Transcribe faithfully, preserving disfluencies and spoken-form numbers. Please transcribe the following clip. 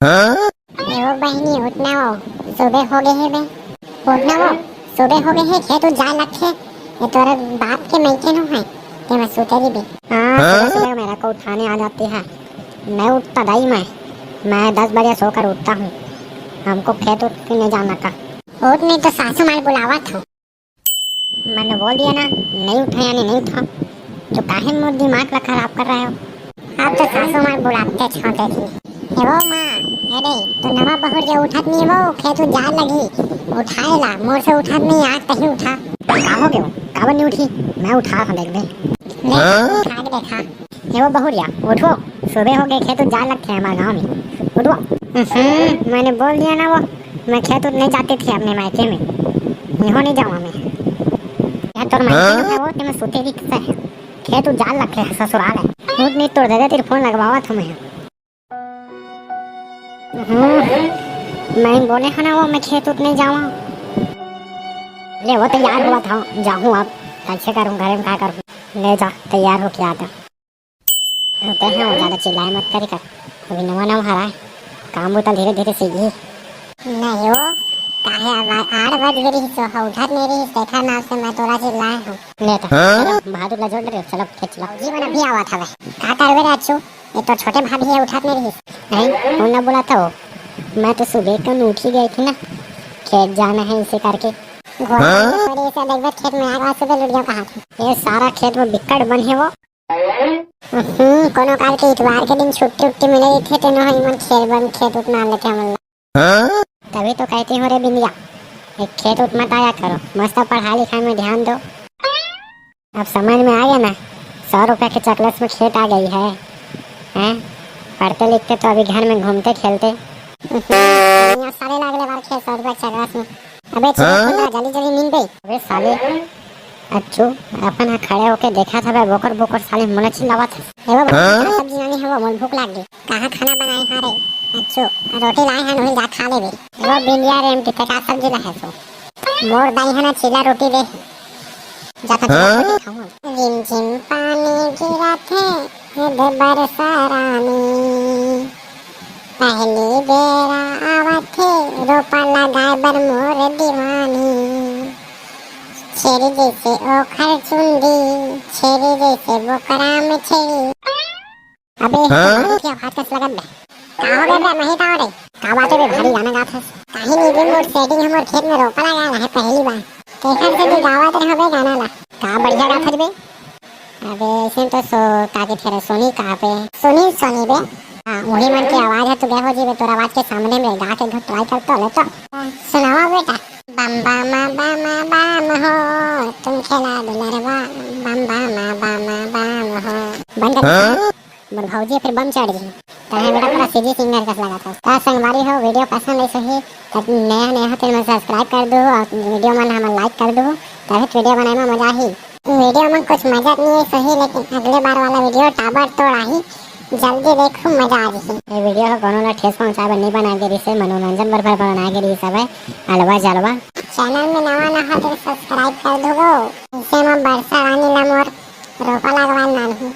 ए वो बहिनी, उठ ना वो, सुबह हो गए हे बे। उठ ना वो, सुबह हो गए हे, खेत उत जाए लगथे। ये तोरे बाप के मइके नो है, ते मैं सुते रहिबे। हाँ, सुबह सुबह मेरे को उठाने आ जाती है। नहीं उठता दाई मैं, मैं दस बजे सोकर उठता हूँ। हमको खेत उत नहीं जाना का। उठ नहीं तो सासू माँ बुलावत हो। मैंने बोल दिया ना, नहीं उठा यानी नहीं उठा। तो काहे मोर दिमाग ला खराब कर रहे हो? अब तो सासू माँ बुलाते छोटे थी। हे वो माँ, हे रे, तो नवा बहुर जे उठत नहीं वो, खेत उत जाए लगी। उठाए ला, मोर से उठत नहीं, आज कहीं उठा। का हो गयो? काबर नहीं उठी? मैं उठा था, देख बे। ले, हाँ? उठा के देखा। हे वो बहुरिया, उठो, सुबह हो गए, खेत उत जाए लगते हैं हमारे गाँव में। उठो। हम्म, मैंने बोल दिया ना वो, मैं खेत उत नहीं जाती थी अपने मायके में, यहाँ नहीं जाऊँ मैं। यहाँ तोर मायके में है वो, ते मैं सुते भी किससे है? खेत उत जाए लगते हैं ससुराल है। उठ नहीं तोड़ दे, तेरे फोन लगवावा था मैं। हम्म, मैं बोले है ना वो, मैं खेत उत नहीं जाऊँ। ले वो तैयार हुआ था, जाऊँ अब, कैसे करूँ, घर में क्या करूँ? ले जा, तैयार हो क्या था। रुके हैं, वो ज्यादा चिल्लाए मत करी कर। अभी नवा नवा हरा है, काम बुता धीरे धीरे सीखी। नहीं वो, काहे अब आ-, आठ बज गई रही सो, हाँ, उठत नहीं रही, देखा ना से मैं तोरा चिल्लाए हूँ। ले तो, हाँ? चलो, बहादुर ला जोड़ रहे हो, चलो, खेत चलो। जीवन अभी आवा था वह। का करबे रे अच्छू? ये तो छोटे भाभी है, उठत नहीं रही। नहीं, वो ना बोला था वो। मैं तो सुबह कन उठी गई थी ना, खेत जाना है इसे करके। घोड़ा हाँ? के सरे से देख बे, खेत में आग वाग से लुट गया कहाँ थे। ये सारा खेत में बिक्कट बन है वो। हम्म, कोनो काल के इतवार के दिन छुट्टी उट्टी मिले रहिथे, तेनो ह इमन खेत बन, खेत उत ना लेथे हमन ला। हाँ? तभी तो कहती हूँ रे बिंदिया, एक खेत उत मत आया करो, मस्त पढ़ाई लिखाई में ध्यान दो। अब समझ में आ गया ना, सौ रुपया के चॉकलेट्स में खेत आ गई है, हैं? पढ़ते लिखते तो अभी घर में घूमते खेलते। हम्म, साले लागले बार खेत सौ रुपया के चॉकलेट्स में। अबे हाँ? चलो, जल्दी जल्दी नींद बे। अबे साले, अच्छू, अपन ह खड़े होके देखा था बे, बोकर बोकर साले मोला चिल्लावत है। एगो हाँ? सब्जी लानी है वो, मोल भूख लाग गई। कहाँ खाना बनाए हा रे? अच्छू, रोटी लाए हैं, वही जा खा लेबे। वो बिंदिया रे, एम किथे का सब्जी लाए है सो? मोर दाई है ना, चीला रोटी दे। जा तो चीला हाँ? रोटी खाऊं। रिम झिम पानी गिरत हे, हे दे बरसा रानी। पहली बेरा आवत हे, रोपा लगाए बर मोर दीवानी। छेरी जैसे ओखर चुंदी, छेरी जैसे बोकरा में छेरी। अबे, हाँ? क्या बात कस लगत बे? का हो गया बे, मही का हो रे? का बात है बे, भारी गाना गात हस? काहे नहीं बे, मोर सेटिंग हमर खेत में रोपा लगा है पहली बार। तेखर से तू गावत रहे बे गाना ला। का बढ़िया गात हस बे? अबे, ऐसे तो सो, का के फेरे सोनी कहाँ पे? सोनी, सोनी बे। हाँ, वही मन के आवाज है, तू गए हो जी बे, तोर आवाज के सामने में गा के एक ट्राई कर तो ले तो। सुनावा बेटा। बम बम बम बम हो, तुम खेला दुलरवा, बम बम बम बम हो। बन कर हाँ? मोर भौजी फिर बम चढ़ गई। तहे बेटा पूरा सीजी सिंगर कस लगा था। का संगवारी हो, वीडियो पसंद आई सही, त नया नया हो तेन मन सब्सक्राइब कर दो और वीडियो मन हमन लाइक कर दो, तभी तो वीडियो बनाए में मजा आही। वीडियो में कुछ मजा नहीं है सही, लेकिन अगले बार वाला वीडियो टाबर तोड़ आही, जल्दी देखो, मजा आ जाही। ये वीडियो को कोनो ला ठेस पहुंचाए बर नहीं बनाए गे रिसे, मनोरंजन बर, बर बनाए गे रिसे हवे, अलवा जलवा। चैनल में नवा नहा तो सब्सक्राइब कर दो गो। इसे में बरसा रानी ला मोर रोपा लगवान नानही।